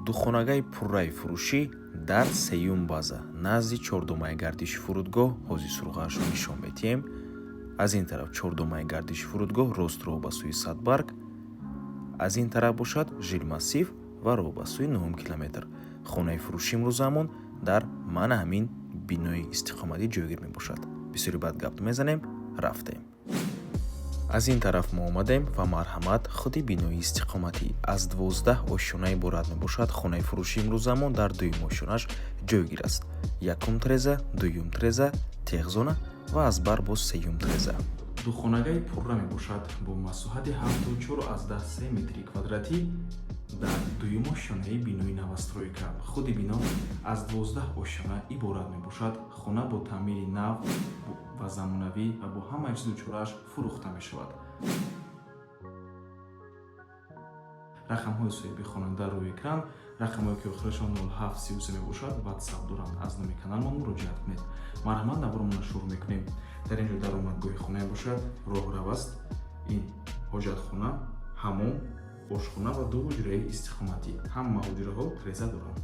Духонагаи пурраи фурӯшӣ дар сеюм база, назди чордумаи гардиши фурудгоҳ. Ҳозир суроғаашро нишон медиҳем. Аз ин тараф чордумаи гардиши фурудгоҳ, рост роҳ ба сӯи Садбарг, аз ин тараф бошад жилмассив ва роҳ ба сӯи нуҳум километр. Хонаи фурӯши имрӯзамон дар мана ҳамин бинои истиқоматӣ ҷойгир мебошад. Бисёри баъд гап мезанем, рафтем. Аз ин тараф мо омадем ва марҳамат, худи бинои истиқоматӣ аз 12 ошёна иборат мебошад. Хонаи фурӯши имрӯзамон дар дуюм ошёнаш ҷойгир аст. Якум треза, дуюм треза, техзона ва аз бар боз сеюм треза. Духонагаи пурра мебошад бо масоҳати 74,3 метри квадратӣ дар дуюм ошёнаи бинои новостройка. Худи бино аз 12 ошёна иборат мебошад. Хона бо таъмири нав ва замонавӣ ва бо ҳамаи чизу чорааш фурӯхта мешавад. Рақамҳои соҳиби хона дар рӯи экран. Рақамҳое, ки охирашон 0733 мебошад, ватсап доранд. Аз номи каналмон муроҷиат кунед. Марҳамат, наворомонро шурӯъ мекунем. Дар ин ҷо даромадгоҳи хона бошад, роҳрав аст. Ин ҳоҷатхона, ҳамом, ошхона ва ду ҳуҷраи истиқоматӣ. Ҳама ҳуҷраҳо треза доранд.